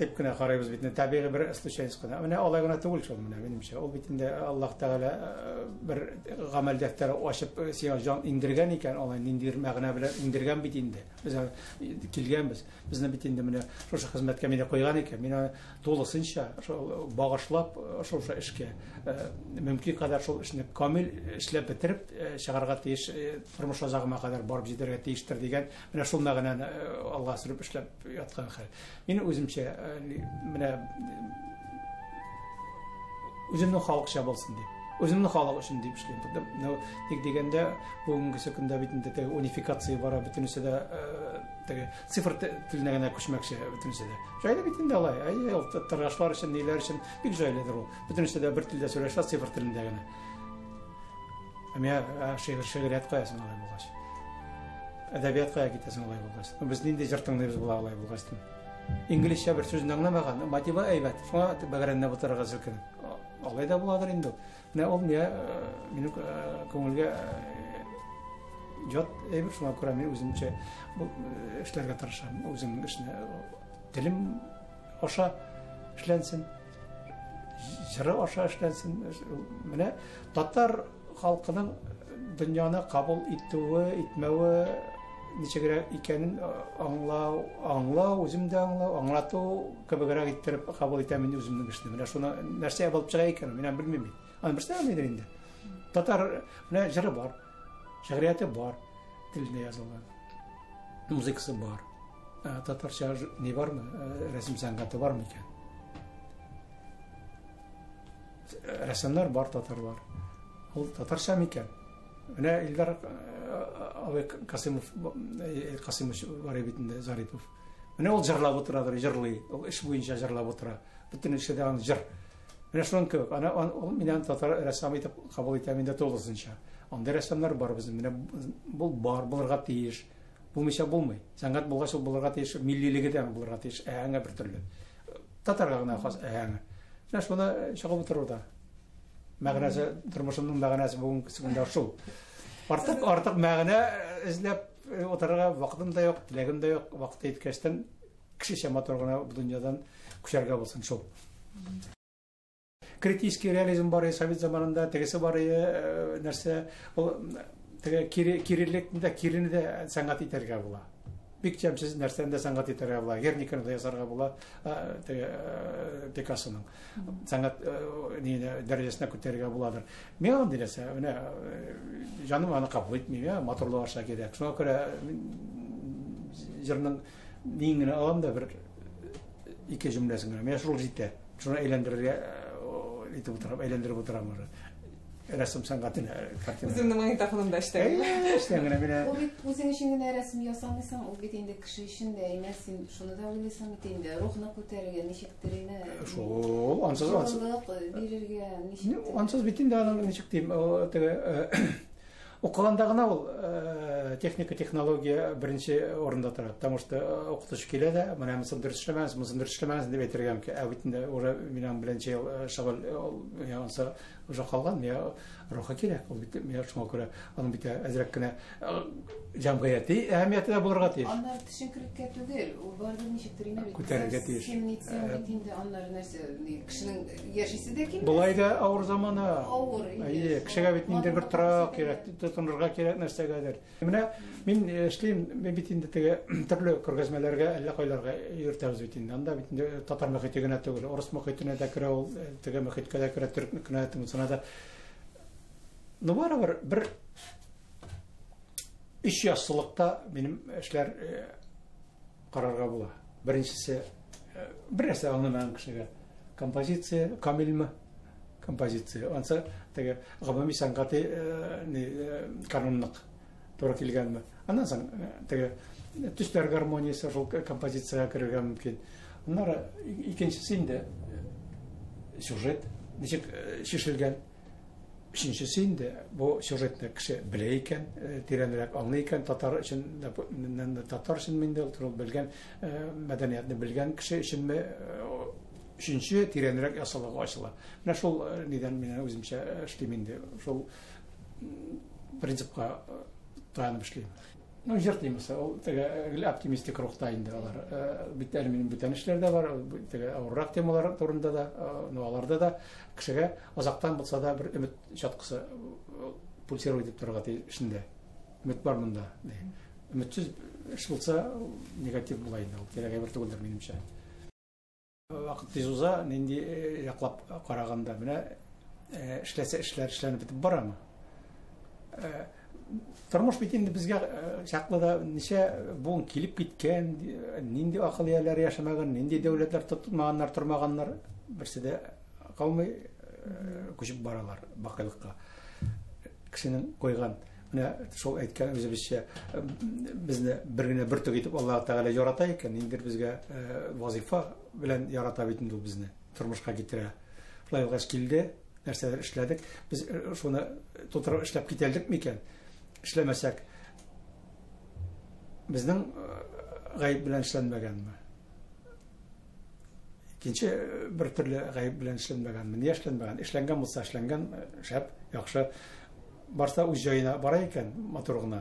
дип кенә карыйбыз бит, табигый бер случайность кына. Менә алай гына түгел шул менә минемчә. Ул бит инде Аллаһ Тәгалә бер гамәл дәфтәре ачып сиңа җан индергән икән, алай ниндидер мәгънә белән индергән бит инде. Без килгәнбез. Безне бит инде менә шушы хезмәткә мине куйган икән, мин аны тулысынча шул багышлап шушы эшкә мөмкин кадәр шул эшне камил эшләп бетереп чыгарга тиеш, тормыш азагыма кадәр барып җитәргә тиештер дигән менә шул мәгънәне алга сөреп эшләп яткан хәл. Мин үземчә менә үземнең халыкча булсын дип, үземнең халык өчен дип эшлим. Тик дигәндә бүгенге көндә бит инде теге унификация бара, бөтенесе дә теге цифр теленә генә күчмәкче бөтенесе дә. Җайлы бит инде алай. Әй, ул торгашлар өчен, ниләр өчен бик җайлыдыр ул. Бөтенесе дә бер телдә сөйләшә, цифр телендә генә. Ә миңа шигырь, шигърият каясың алай булгач? Әдәбият кая китәсең алай булгач? Без нинди җыр тыңлыйбыз була алай булгач? Инглизчә бер сүзен аңламаган, мотивы әйбәт. Шуңа бәгыреннән утырырга селкенеп. Алай да буладыр инде. Менә ул миңа минем күңелгә ят әйбер, шуңа күрә мин үземчә бу эшләргә тырышам. Үземнең эшне телем аша эшләнсен, җыры аша эшләнсен. Менә татар халкының дөньяны кабул итүе, итмәве ничегрәк икәнен аңлау, аңлау, үзем дә аңлау, аңлату кебегрәк иттереп кабул итәм инде үземнең эшне. Менә шуны нәрсә булып чыга икән, мин белмим бит. Аны берсе белмидер инде. Татар менә җыры бар, шигърияте бар, телендә язылган. Музыкасы бар. Татарча ни бармы? Рәсем сәнгате бармы икән? Рәссамнар бар, татарлар. Ул татарча микән? Менә Илдар абый Касымов, Касымович бар бит инде, Зарипов. Менә ул җырлап утырадыр, җырлый. Ул эш буенча җырлап утыра. Бөтен эше дә аның җыр. Менә шуның кебек. Ана ул мине татар рәссамы итеп кабул итәм инде тулысынча. Андый рәссамнар бар безнең. Менә бу бар, булырга тиеш. Булмыйча булмый. Сәнгать булгач ул булырга тиеш, миллилеге дә булырга тиеш. Әңә бер төрле. Татарга гына хас әңә. Менә шуны чыгып утыруда. Мәгънәсе, тормышымның мәгънәсе бүгенге көндә шул. Артык, артык мәгънә эзләп утырырга вакытым да юк, теләгем дә юк. Вакыты җиткәчтән кешечә матур гына бу дөньядан күчәргә булсын шул. Критический реализм бар, совет заманында тегесе бар, нәрсә ул Теге кире кирелекне дә, кирене дә сәнгать итәргә була. Бик җәмсез нәрсәне дә сәнгать итәргә була. Герниканы да язарга була, теге Пикассоның сәнгать нине дәрәҗәсенә күтәрергә буладыр. Миңа андый нәрсә, менә җаным аны кабул итми, миңа матурлык аша кирәк. Шуңа күрә җырның ниен генә алам да бер ике җөмләсен генә. Миңа шул җитә. Шуны әйләндерергә итеп утырам, әйләндереп утырам уже. Рәсем сәнгатенә картина. Үземнең магнитофонымда эштән. Эштән генә менә. Ул бит үзең өчен генә рәсем ясамыйсың, ул бит инде кеше өчен дә, әйме, син шуны да уйлыйсың бит инде, рухны күтәрергә, ничектер инде. Шул, ансыз ансыз бирергә, ничектер. Ансыз бит инде аның ничек дим, теге укыганда гына ул техника, технология беренче урында тора. Потому что укытучы килә дә, менә монысын дөрес эшләмәгез, монысын дөрес эшләмәгез дип әйтергә мөмкин. Ә бит инде уже мин аның белән ел шөгыль ансы уже калган, миңа рухы кирәк. Ул бит миңа шуңа күрә аның бит әзрәк кенә җәмгыяти әһәмияте дә булырга тиеш. Аннары төшенкелеккә түгел, ул барыбер ничектер инде бит. Күтәрергә тиеш. Син нитсәң бит инде аннары нәрсә, кешенең яшисе дә килмәс. Болай да авыр замана. Авыр. Әйе, кешегә бит ниндидер бер торак кирәк, тотынырга кирәк нәрсәгәдер. Менә мин эшлим, мин бит инде теге төрле күргәзмәләргә әллә кайларга йөртәбез бит инде. Анда бит инде татар мөхите генә түгел, урыс мөхитенә дә керә ул, теге мөхиткә дә керә, төркнекенә дә, тегесенә дә. Ну, барыбер бер өч яссылыкта минем эшләр карарга була. Беренчесе, бер нәрсә аңламаган кешегә композиция камилме? Композиция. Ансы теге гомуми сәнгати канунлык туры килгәнме? Аннан соң теге төсләр гармониясе шул композициягә керергә мөмкин. Аннары икенчесе инде сюжет ничек чишелгән. Өченчесе инде бу сюжетны кеше белә икән, тирәнрәк аңлый икән, татар өчен, татар өчен инде ул белгән, мәдәниятне белгән кеше өченме, өченче тирәнрәк ясалыгы ачыла. Менә шул нидән мин үземчә эшлим инде, шул принципка таянып эшлим. Ну, җыр темасы, ул теге гел оптимистик рухта инде алар. Бит әле минем бүтән эшләр дә бар, теге авыррак темалар турында да, ну, аларда да кешегә азактан булса да бер өмет чаткысы пульсировать итеп торырга тиеш эшендә. Өмет бар монда. Өметсез эш булса, негатив була инде, ул кирәк әйбер түгелдер минемчә. Вакыт тиз уза, нинди яклап караганда, менә эшләсә эшләр эшләнеп бетеп барамы? Тормыш бит инде безгә чаклы да ничә буын килеп киткән, нинди акыл ияләре яшәмәгән, нинди дәүләтләр тотмаганнар, тормаганнар, берсе дә калмый, күчеп баралар бакыйлыкка. Кешенең куйган, менә шул әйткән үзебезчә, безне бер генә бөртек итеп Аллаһ Тәгалә ярата икән, ниндидер безгә вазифа белән ярата бит инде ул безне, тормышка китерә. Шулай булгач килде, нәрсәләр эшләдек, без шуны тутырып эшләп китәлдек микән? Эшләмәсәк, безнең гаеп белән эшләнмәгәнме? Икенче бер төрле гаеп белән эшләнмәгәнме? Нигә эшләнмәгән? Эшләнгән булса эшләнгән, шәп, яхшы. Барса үз җаена бара икән, матур гына,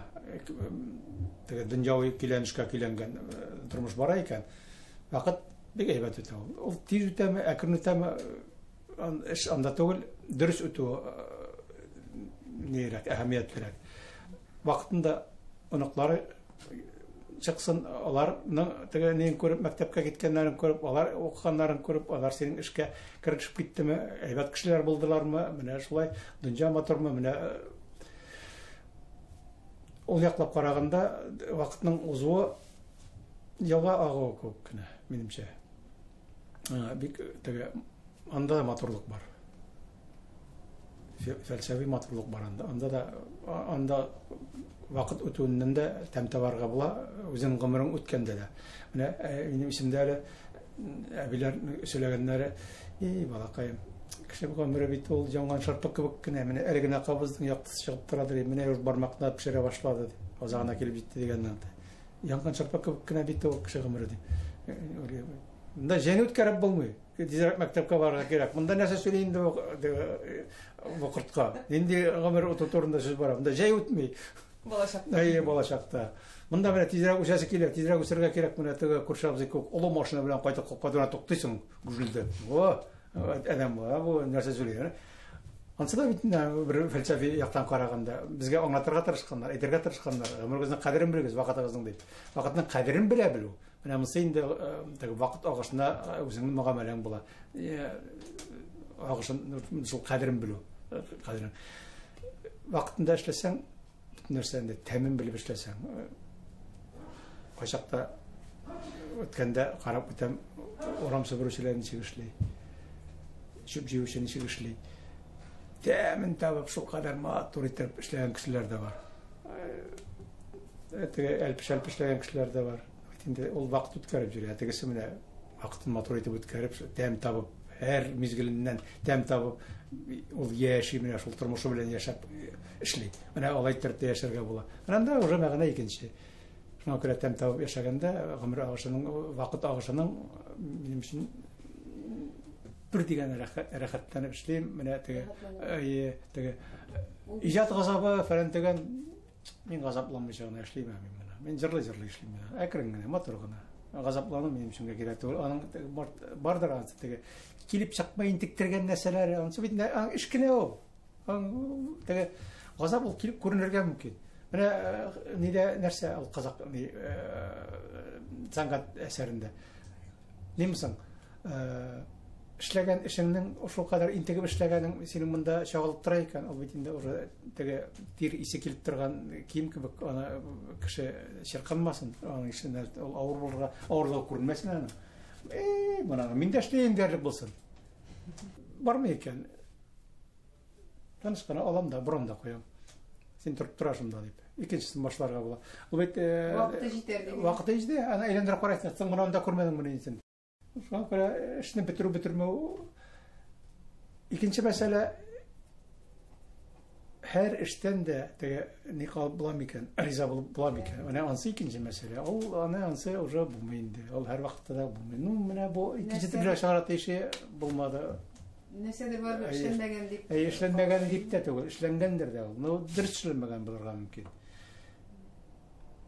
теге дөньяви көйләнешкә көйләнгән тормыш бара икән, вакыт бик әйбәт үтә ул. Ул тиз үтәме, әкрен үтәме, эш анда түгел, дөрес үтү нирәк, әһәмиятлерәк. Вакытында оныклары чыксын, аларның теге нен күреп, мәктәпкә киткәннәрен күреп, алар укыганнарын күреп, алар синең эшкә керешеп киттеме, әйбәт кешеләр булдылармы, менә шулай дөнья матурмы, менә ул яклап караганда вакытның узуы елга агуы кебек кенә, минемчә. Бик теге анда да матурлык бар. Фәлсәфи матурлык бар анда. Анда да анда вакыт үтүеннән дә тәм табарга була, үзең гомерең үткәндә дә. Менә минем исемдә әле әбиләр сөйләгәннәре, "Эй, балакаем, кеше гомере бит ул янган шырпы кебек кенә, менә әле генә кабыздың яктысы чыгып тора ди, менә уж бармакны пешерә башлады ди, азагына килеп җитте дигәннән. Янган шырпы кебек кенә бит ул кеше гомере ди. Монда җәйне үткәреп булмый. Тизрәк мәктәпкә барырга кирәк. Монда нәрсә сөйли инде бу кортка? Нинди гомер үтү турында сүз бара? Монда җәй үтми. Балачакта. Әйе, балачакта. Монда менә тизрәк үсәсе килә, тизрәк үсәргә кирәк, менә теге күрше абзый күк олы машина белән кайтып капка төбенә туктыйсың, гүжелдәп. О, адәм бу, бу нәрсә сөйли? Ансы да бит бер фәлсәфи яктан караганда безгә аңлатырга тырышканнар, әйтергә тырышканнар. Гомерегезнең кадерен белегез, вакытыгызның дип. Вакытның кадерен белә белү. Менә монысы инде теге вакыт агышына үзеңнең мөгамәләң була. Агышын шул кадерен белү. Кадерен. Вакытында эшләсәң, бөтен нәрсәне дә тәмен белеп эшләсәң, кайчакта үткәндә карап үтәм, урам себерүчеләр ничек эшли, чүп җыючы ничек эшли. Тәмен табып, шулкадәр матур итеп эшләгән кешеләр дә бар. Теге әлпеш-әлпеш эшләгән кешеләр дә бар. Инде ул вакыт үткәреп йөри. Ә тегесе менә вакытын матур итеп үткәреп, тәм табып, һәр мизгеленнән тәм табып, ул яши, менә шул тормышы белән яшәп эшли. Менә алай иттереп тә яшәргә була. Менә анда уже мәгънә икенче. Шуңа күрә тәм табып яшәгәндә гомер агышының, вакыт агышының минем өчен бер дигән рәхәтләнеп эшлим. Менә теге, әйе, теге иҗат газабы фәлән дигән мин газапланмыйча гына эшлим мин моны. Мин җырлый-җырлый эшлим менә. Әкрен генә, матур гына. Газаплану минем өчен кирәк түгел. Аның бардыр анысы теге килеп чыкмый интектергән нәрсәләре, анысы бит эш кенә ул. Теге газап ул килеп күренергә мөмкин. Менә нидә нәрсә ул казак ни сәнгать әсәрендә. Нимсең? Эшләгән эшеңнең шул кадәр интегеп эшләгәнең синең монда чагылып тора икән, ул бит инде уже теге тир исе килеп торган кием кебек, аны кеше чирканмасын, аның эчендә ул авыр булырга, авырлыгы күренмәсен аның. Э, моны мин дә эшләйм диярлек булсын. Бармы икән? Тыныч кына алам да, борам да куям. Син торып тора шунда дип. Икенчесен башларга була. Ул бит вакыты җитәр дип. Вакыты җитә, аны әйләндереп карайсың, соң моны анда күрмәдең моны инде. Шуңа күрә эшне бетерү бетермәү икенче мәсьәлә һәр эштән дә теге ни калып була микән, риза булып була микән? Менә ансы икенче мәсьәлә. Ул аны ансы уже булмый инде. Ул һәр вакытта да булмый. Ну, менә бу икенче төрле чыгара тиеше булмады. Нәрсәдер барыбер эшләнмәгән дип. Әйе, эшләнмәгән дип тә түгел, эшләнгәндер дә ул. Но дөрес эшләнмәгән булырга мөмкин.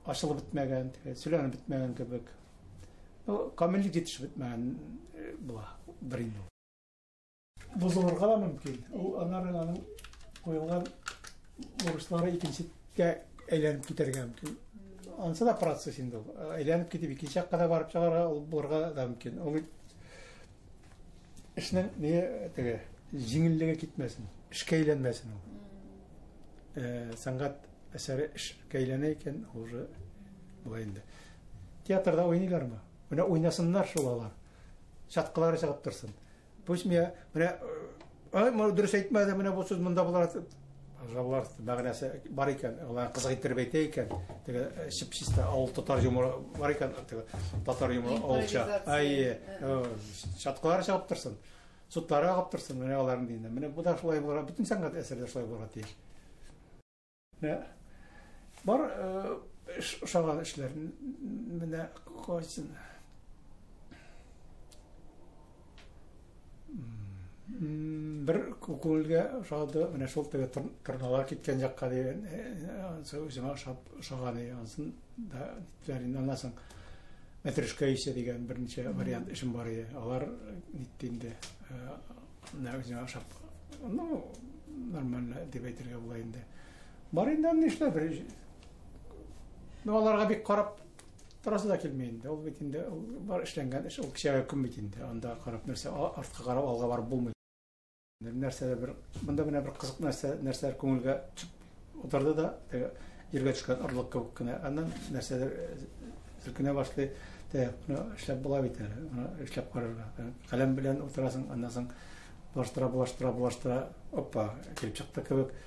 Ачылып бетмәгән, сөйләнеп бетмәгән кебек. Ну, камиллек җитешеп бетмәгән була бер инде. Бозылырга да мөмкин. Ул аннары аның куелган бурычлары икенчегә әйләнеп китәргә мөмкин. Ансы да процесс инде ул. Әйләнеп китеп икенче якка да барып чыгарга ул булырга да мөмкин. Ул эшнең не теге җиңеллеге китмәсен, эшкә әйләнмәсен ул. Сәнгать әсәре эшкә әйләнә икән, уже була инде. Театрда уйныйлармы? Менә уйнасыннар шул алар. Чаткылары чыгып торсын. Пусть меня, менә, ай, моны дөрес әйтмәде, менә бу сүз монда булар. Пожалуйста, мәгънәсе бар икән, алар кызык иттереп әйтә икән. Теге чип-чиста авыл татар юморы бар икән, теге татар юморы авылча. Ай, чаткылары чыгып торсын. Сутлары агып торсын, менә аларның диненә. Менә бу да шулай булырга, бөтен сәнгать әсәре дә шулай булырга тиеш. Менә бар ошаган эшләр. Менә кайсын. Бер күңелгә ошады, менә шул теге торналар киткән якка дигән, анысы үземә ошап ошаган, ансын да нитләр инде, аннан соң мәтрүшкә исе дигән берничә вариант эшем бар иде. Алар нитте инде, менә үземә ошап, ну, нормально дип әйтергә була инде. Бар инде андый эшләр, бер ну, аларга бик карап торасы да килми инде. Ул бит инде ул бар эшләнгән эш, ул кичәге көн бит инде. Анда карап нәрсә, артка карап алга барып булмый. Нәрсә бер, монда менә бер кызык нәрсә, нәрсәләр күңелгә төшеп утырды да, теге җиргә төшкән орлык кебек кенә. Аннан нәрсәдер селкенә башлый. Теге, моны эшләп була бит әле, моны эшләп карарга. Каләм белән утырасың, аннан соң булаштыра, булаштыра, булаштыра, опа, килеп чыкты кебек.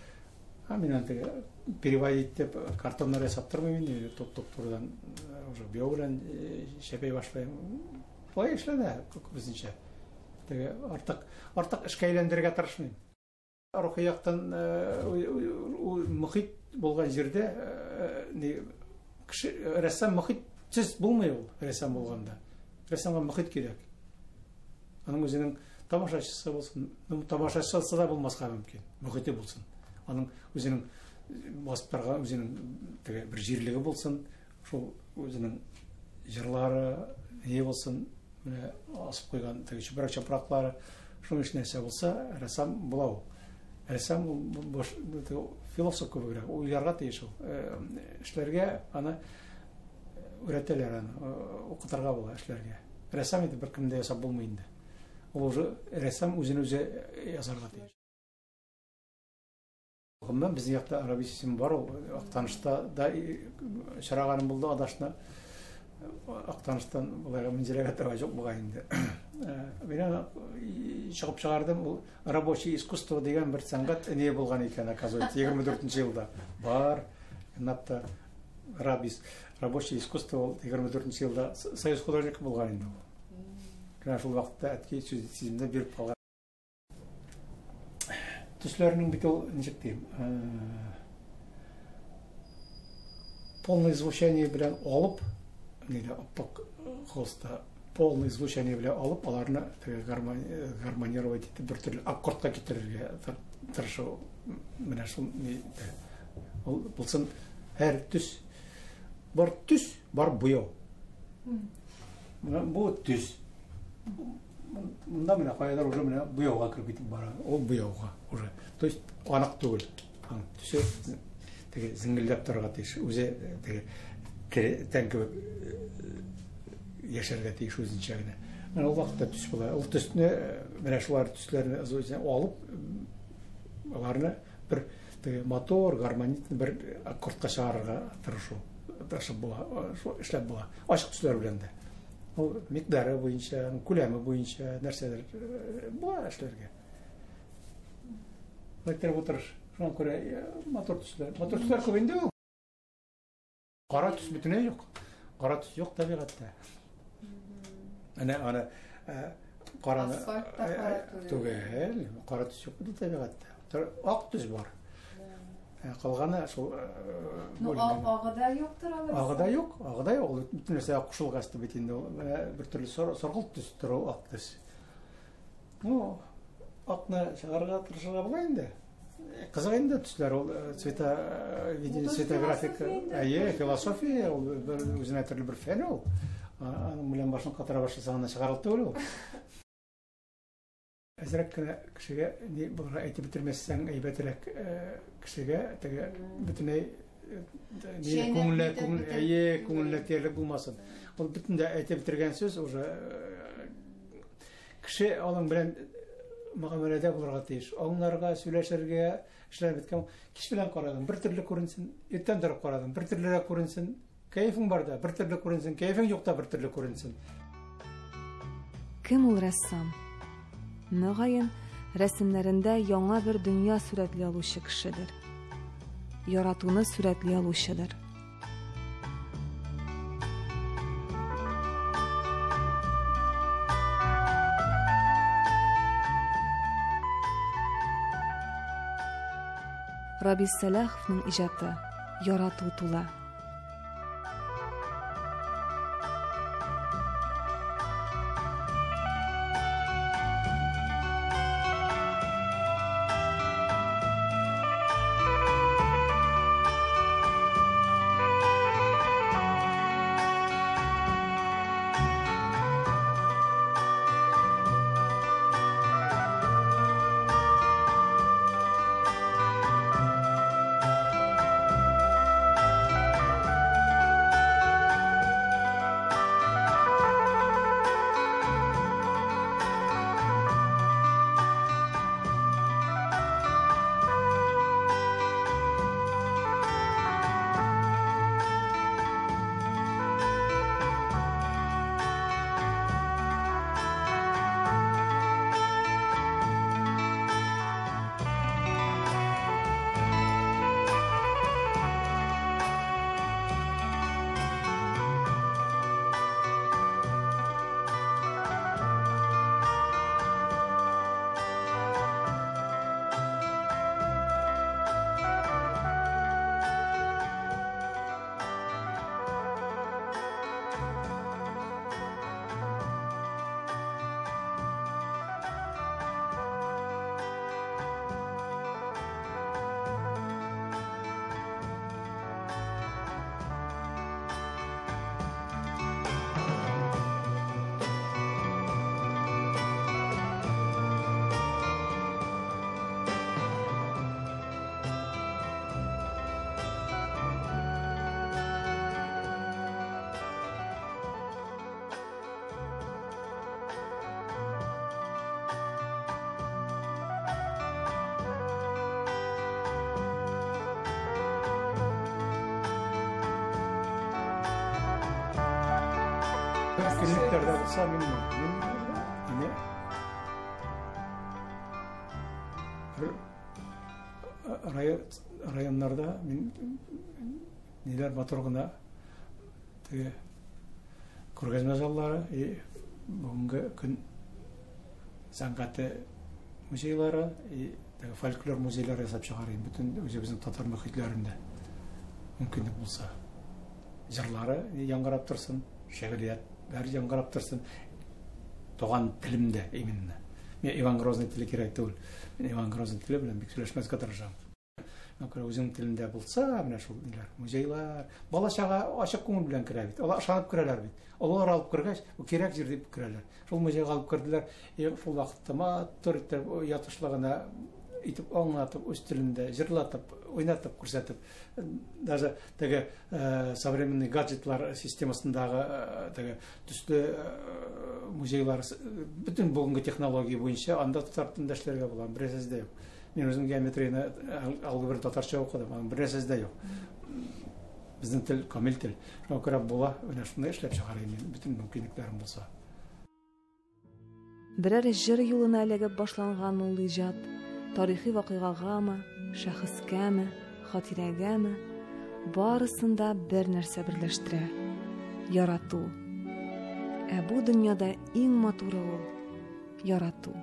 А мин аны теге переводить итеп картоннар ясап тормыйм инде, туп-туп турыдан уже буяу белән чәпәй башлыйм. Шулай эшләнә күбесенчә. Теге артык эшкә әйләндерергә тырышмыйм. Рухи яктан мохит булган җирдә ни кеше рәссам мохитсез булмый ул, рәссам булганда. Рәссамга мохит кирәк. Аның үзенең тамашачысы булсын, ну, тамашачысы да булмаска мөмкин, мохите булсын. Аның үзенең басып торган үзенең теге бер җирлеге булсын, шул үзенең җырлары ни булсын, менә асып куйган теге чүпрәк чапраклары, шуның өчен нәрсә булса, рәссам була ул. Рәссам ул баш философ кебегрәк, уйларга тиеш ул. Эшләргә аны өйрәтәләр аны, укытырга була эшләргә. Рәссам итеп беркем дә ясап булмый инде. Ул уже рәссам үзен үзе язарга тиеш. Гомумән безнең якта Рабис исеме бар ул. Актанышта да очраганым булды адашны. Актаныштан болайга Минзәләгә таба юк бугай инде. Мин аны чыгып чыгардым. Ул рабочий искусство дигән бер сәнгать не булган икән, оказывается, 24 елда. Бар. Чынлап та Рабис, рабочий искусство ул 24 елда союз художнигы булган инде ул. Менә шул вакытта әткәй сүз сиземдә биреп калган. Төсләрнең бит ул ничек дим, полное звучание белән алып, нидә аппак холста полное звучание белән алып, аларны гармонировать итеп бер төрле аккордка китерергә тырышу менә шул ул булсын һәр төс бар төс, бар буяу. Менә бу төс. Монда менә каядыр уже менә буяуга кереп китеп бара. Ул буяуга уже. То есть анык түгел. Аның төсе теге зеңгелдәп торырга тиеш. Үзе теге тере тән кебек яшәргә тиеш үзенчә генә. Менә ул вакытта төс була. Ул төсне менә шулар төсләрне үзенә алып, аларны бер теге матур, гармоничный бер аккордка чыгарырга тырышу, тырышып була, шул эшләп була. Ачык төсләр белән дә. Ул микъдары буенча, күләме буенча нәрсәдер була эшләргә. Әйттереп утырыш. Шуңа күрә матур төсләр. Матур төсләр күп инде ул. Кара төс бөтенләй юк. Кара төс юк табигатьтә. Әнә аны караны Асфальтта кара түгел. Түгел, кара төс юк бит табигатьтә. Ак төс бар. Калганы шул. Ну, агы да юктыр алайса. Агы да юк, агы да юк. Ул бөтен нәрсәгә кушылгач та бит инде ул менә бер төрле соргылт төс тора ул ак төс. Ну, акны чыгарырга тырышырга була инде. Кызык инде төсләр ул цвета видение, цветографика. Әйе, философия ул бер үзенә төрле бер фән ул. Аның белән башын катыра башласаң, аны чыгарылып түгел ул. Әзрәк кенә кешегә ни булырга әйтеп бетермәссәң әйбәтрәк кешегә теге бөтенләй ни күңелле күңел әйе күңелле тиярлек булмасын. Ул бөтен дә әйтеп бетергән сүз уже кеше аның белән мөгамәләдә булырга тиеш. Аңларга, сөйләшергә, эшләр беткән. Кич белән карадың, бер төрле күренсен, иртән торып карадың, бер төрлерәк күренсен. Кәефең бар да, бер төрле күренсен, кәефең юк та бер төрле күренсен. Кем ул рәссам? Мөгаен, рәсемнәрендә яңа бер дөнья сурәтли алучы кешедер. Яратуны сурәтли алучыдыр. Рабис Сәлаховның иҗаты ярату тула. Мөмкинлекләрдә булса, мин мин бер районнарда мин ниләр матур гына теге күргәзмә заллары и бүгенге көн сәнгате музейлары и теге фольклор музейлары ясап чыгарыйм бөтен үзебезнең татар мөхитләрендә мөмкинлек булса. Җырлары яңгырап торсын, шигъриятләр яңгырап торсын. Туган телемдә именно. Мин Иван Грозный теле кирәк түгел. Мин Иван Грозный теле белән бик сөйләшмәскә тырышам. Күрә үзеңнең телендә булса, менә шул ниләр, музейлар, бала чага ачык күңел белән керә бит. Алар ышанып керәләр бит. Олылар алып кергәч, бу кирәк җир дип керәләр. Шул музейга алып керделәр. И шул вакытта матур итеп, ятышлы гына итеп аңлатып, үз телендә җырлатып, уйнатып, күрсәтеп, даже теге современный гаджетлар системасындагы теге төсле музейлар, бөтен бүгенге технология буенча анда татар телендә эшләргә була, бер нәрсәсе дә юк. Мин үзем геометрияне, алгебра татарча укыдым, аның бер нәрсәсе дә юк. Безнең тел камил тел. Шуңа күрә була, менә шундай эшләп чыгарыйм мин, бөтен мөмкинлекләрем булса. Берәр җыр юлына эләгеп башланган ул иҗат, тарихи вакыйгагамы, шәхескәме, хатирәгәме, барысын да бер нәрсә берләштерә – ярату. Ә бу дөньяда иң матуры ул – ярату.